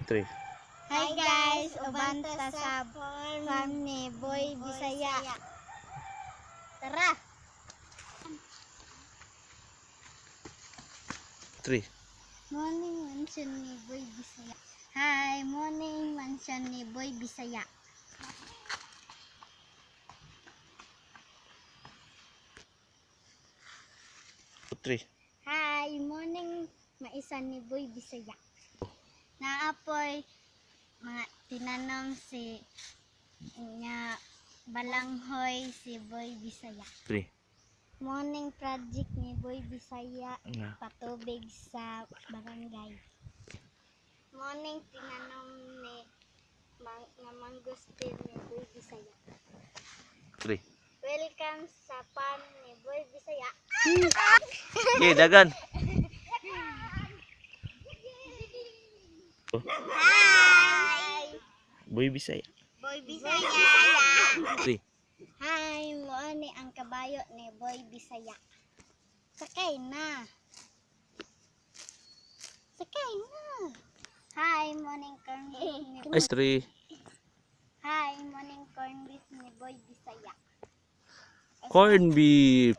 3. Hi guys, uban ta sa farm ni Boy Bisaya. Tara. 3. Morning mansion ni Boy Bisaya. Hi, morning mansion ni Boy Bisaya. 3. Hi, morning maisan ni Boy Bisaya. Naapoy mga tinanom si nya balanghoy si Boy Bisaya. 3. Morning project ni Boy Bisaya, Nga. Patubig sa barangay. Morning tinanom ni mang, nga mangustin ni Boy Bisaya. 3. Welcome sa farm ni Boy Bisaya. Okay, dagan. Hi! Boy Bisaya. Boy Bisaya. 3. Hi, mo ni ang kabayo ni Boy Bisaya. Sakay na. Sakay na. Hi, morning corn beef ni Ay, 3. Hi, morning corn beef ni Boy Bisaya. Corn beef.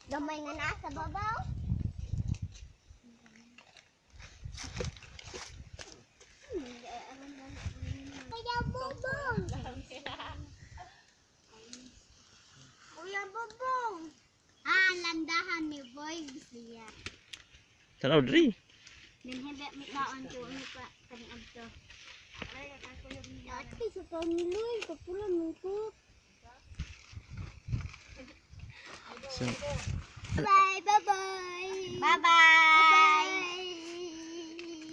Gamay nga na sa babaw. Kuya Bobong! Kuya Bobong! Ah, landahan ni Boy Bisaya. Tanaw, 3. Dinhi mi kaon ko umi pa kani adto. Ate sa pamiloy, kapula mo ko. So, Bye, bye-bye.